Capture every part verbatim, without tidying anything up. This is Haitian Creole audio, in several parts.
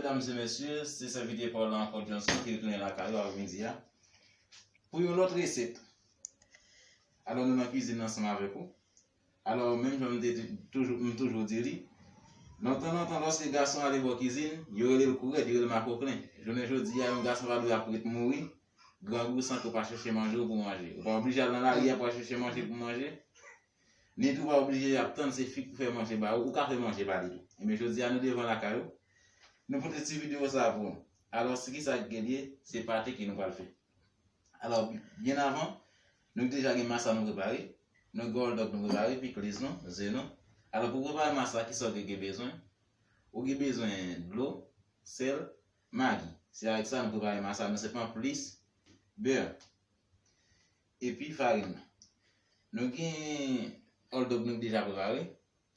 Medam e mesye, se sèvitè pa w la ankò, Johnson, ki retounen lakay ou avè midi a pou yon lòt resèt. Alò, nou nan kwizin ansanm avèk ou. Alò, menm jan m te toujou, m toujou di li, lontan, lontan, lòske gason ale bò kwizin, yo rele l kourèd, yo rele l makoklen. Jounen jodi a, yon gason pa dwe ap ret mouri, grangou, san ke w pa chèche manje w pou manje. Ou pa oblije al nan lari a pou al chèche manje pou manje. Ni tou pa oblije ap tann se fi k pou fè manje ba ou, ou ka fè manje ba li tou. Ebyen, jodi a, nou devan lakay ou, nou pote ti videyo sa pou ou. Alò, se kisa k gen li ye? Se pate ke nou pral fè. Alò, byen avan, nou deja gen masa nou prepare, nou gen hot dog nou prepare, pikliz nou, ze nou. Alò, pou prepare masa, kisa w gen bezwen? Ou gen bezwen dlo, sèl, magi. Se avèk sa nou prepare masa nou senpman, plis bè. Epi farin nan. Nou gen hot dog nou deja prepare.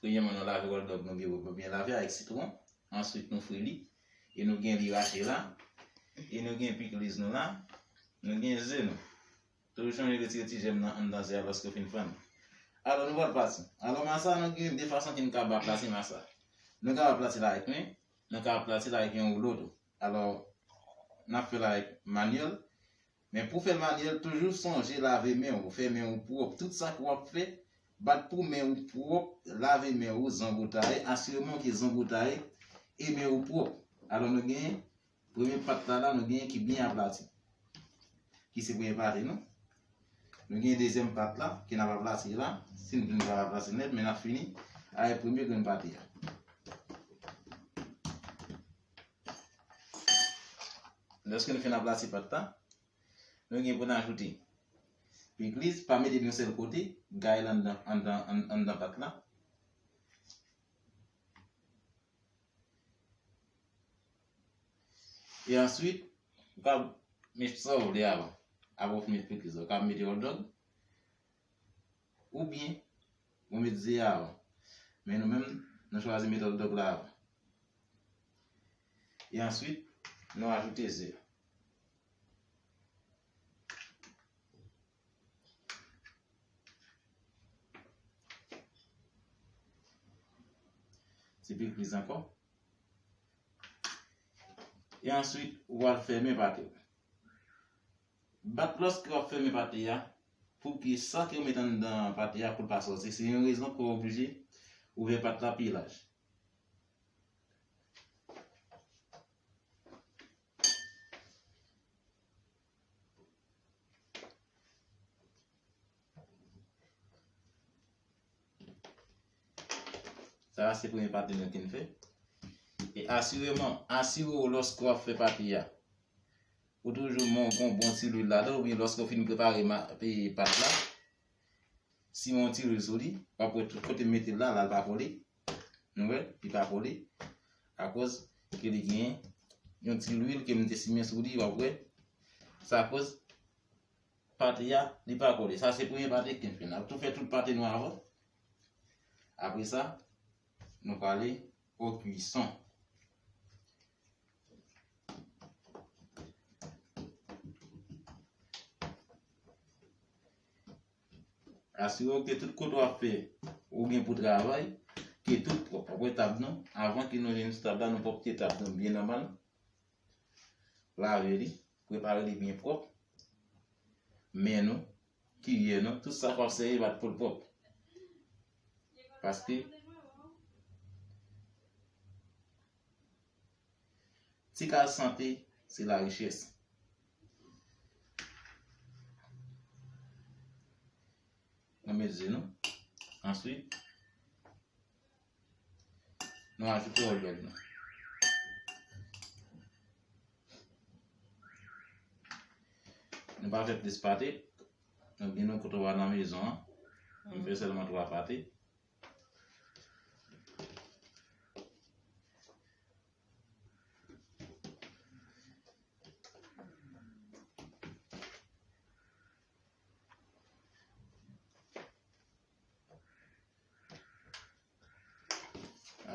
Premyèman, nou lave hot dog nou byen pwòp, nou byen lave avèk sitwon. Answit, nou fri li. E nou gen li rache la. E nou gen pikliz nou la. Nou gen ze nou. Toujou sonje retire ti jèm nan anndan ze a lòske w fin fann. Alò, nou pral pati. Alò, masa, nou gen de fason ke nou ka ba plati masa. Nou ka ba plati la avèk men, nou ka ba plati la avèk yon woulo tou. Alò, n ap fè l avèk manyèl. Men pou fè l manyèl, toujou sonje lave men w, fè men w pwòp. Tout sa ke w ap fè, bat pou men w pwòp, lave men w, zangotaye, asire men w ke zangotaye e men w pwòp. Alò, nou gen premye pat la, la, nou gen ki byen aplati. Ki se premye pati nou. Nou gen dezyèm pat la, ke n ap aplati la. Si nou vle, nou ka aplati nèt, men n ap fini avèk premye grenn pati a. Lòske nou fin aplati pat la, nou gen pou n ajoute pikliz, pa mete l yon sèl kote, gaye l anndan, anndan, ann-, anndan pat la. E answit, ou ka met sa w vle avan. Apre w fin met pikliz la, ou ka mete hot dog, oubyen ou met ze a avan. Men nou menm, nou chwazi met hot dog la avan. E answit, nou ajoute ze. Ti pikliz ankò. E answit, ou pral fèmen pate w. Bat lòske w ap fèmen pate a, pou ke sa ke w met anndan pate a, pou l pa sòti. Se yon rezon ke w oblije ouvè pat la pi laj. Sa a se premye pati nou te fè. E asireman, asire w lòske w ap fè pati a, ou toujou men w gon bon ti lwil ladan l, oubyen lòske w fin prepare ma-, e, pat la, simen yon ti lwil sou li, w ap wè tout kote m mete l la, la l pa kole. Nou wè, li pa kole. Akoz ke li gen yon ti lwil ke m te simen sou li, w ap wè. Sa akoz pate a, li pa kole. Sa se premye pate ke m fè. N ap tou fè tout pate nou avan. Apre sa, nou prale o kwison. Asire w ke tout kote w ap fè, ou gen pou travay, ke tout pwòp. Apre tab nou, avan ke nou vin sou tab la, nou pwòpte tab nou byen nòmal. Lave li, prepare li byen pwòp. Men nou, kiyè nou, tout sa k w ap sèvi, bat pou l pwòp. Paske ti kaz sante, se larichès. Nou met ze nou. Answit, nou ajoute hot dog nou. Nou pa fè plis pate. Nou gen nou kote w a nan mezon an. Nou fè sèlman twa pate.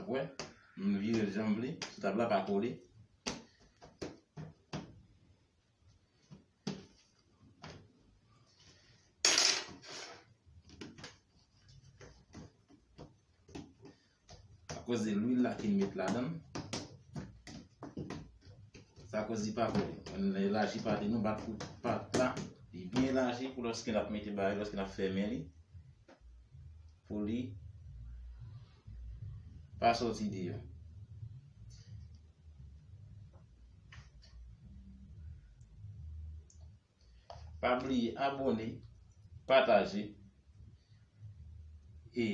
Apre, m vire l jan m vle, sou tab la pa kole. Akoz de lwil la ki n met ladan l. Sa koz li pa kole. Ann elaji pate nou, bat pou pat la. Li byen elaji pou lòske n ap mete bagay, lòske n ap fèmen li. Pou li pa sòti deyò. Pa bliye abòne, pataje e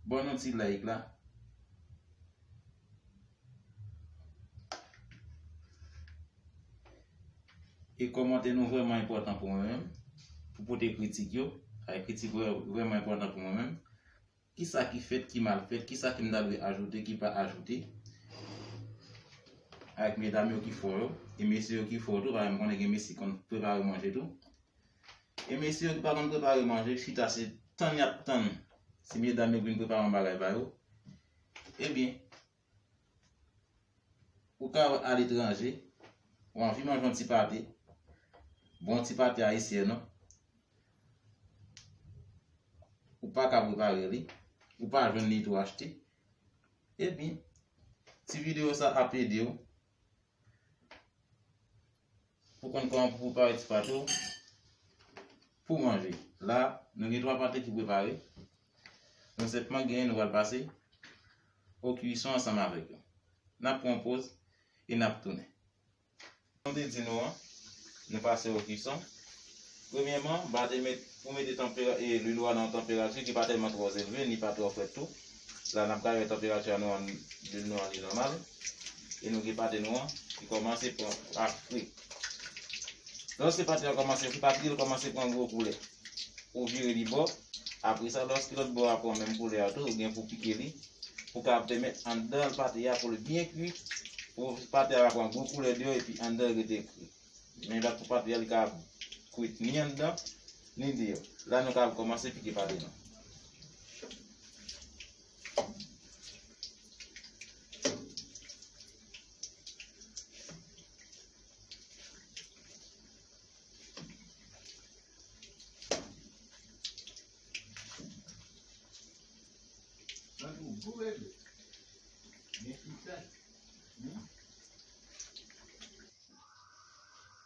ban nou ti like la. E kòmantè nou vrèman enpòtan pou mwen menm, pou pote kritik yo. Ay, kritik vrè- vrèman enpòtan pou mwen menm. Kisa ki fèt, ki mal fèt, kisa ke m ta dwe ajoute, ki pa ajoute. Avèk medam yo ki fò yo, e mesye yo ki fò tou, paske m konnen gen mesye ki konn prepare manje tou. E mesye yo ki pa konn prepare manje, chita se tann y ap tann. Se medam yo ki vin prepare yon bagay ba yo. Ebyen, ou ka aletranje, ou anvi manje yon ti pate, bon ti pate ayisyen an, ou pa ka prepare li, ou pa jwenn li tou achte, ebyen, ti videyo sa ap ede w pou konn kòman pou prepare ti pate w pou manje. La, nou gen twa pate ki prepare. Nou senpman genyen, nou pral pase o kuison ansanm avèk yo. N ap pran yon poz e n ap tounen. Jan m te di nou an, nou pase o kuison. Premyèman, ba te met, pou mete tanpera- e, lwil ou a nan yon tanperati ki pa tèlman twò elve, ni pa twò frèt tou. La, n ap gade tanperati a nou an, lwil nou an li nòmal. E nou gen pate nou an ki kòmanse pran, ap fri. Lòske pate a kòmanse fri, pate yo kòmanse pran gwo koulè. Ou vire li bò. Apre sa, lòske lòt bò a pran menm koulè a tou, ou gen pou pike li. Pou ka pèmèt anndan pate a pou li byen kwi. Pou pate a pa pran gwo koulè deyò epi anndan rete kri. Men bat pou pate a, li ka kwit ni anndan, ni deyò. La, nou ka kòmanse pike pate nou.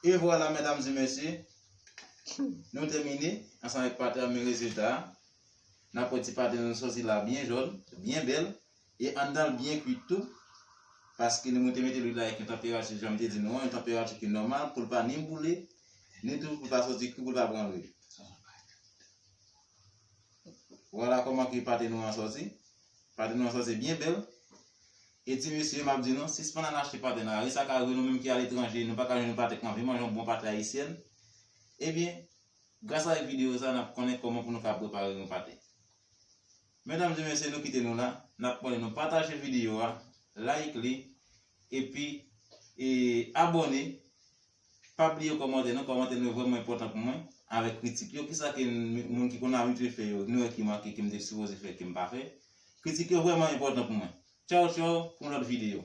E vwala, medam e mesye, nou tèmine ansanm avèk pate a, men rezilta a. N ap wè ti pate nou sòti la byen jòn, byen bèl, e anndan l byen kwit tou, paske nou te mete lwil la avèk yon tanperati, jan m te di nou an, yon tanperati ki nòmal, pou l pa ni boule, ni tou pou l pa sòti kri, pou l pa pran lwil. Vwala kòman ke pate nou an sòti. Pate nou an sòti byen bèl. E ti mesye, m ap di nou, sispann al achte pate nan lari. Sa ka rive nou menm ki aletranje, nou pa ka jwenn yon pate k anvi manje, yon bon pate ayisyèn. Ebyen, gras avèk videyo sa, n ap konnen kòman pou nou ka prepare yon pate. Medam e mesye, nou kite nou la. N ap mande nou pataje videyo a, like li, epi, e, abòne. Pa bliye kòmantè nou, kòmantè nou vrèman enpòtan pou mwen, avèk kritik yo. Kisa ke m- moun ki konn abitye fè yo, nou wè ki manke, ke m te sipoze fè, ke m pa fè. Kritik yo vrèman enpòtan pou mwen. Tchaw, tchaw, pou yon lòt videyo.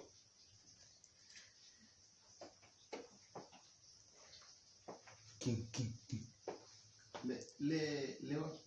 King, king, king. Lè, lè, lè w ap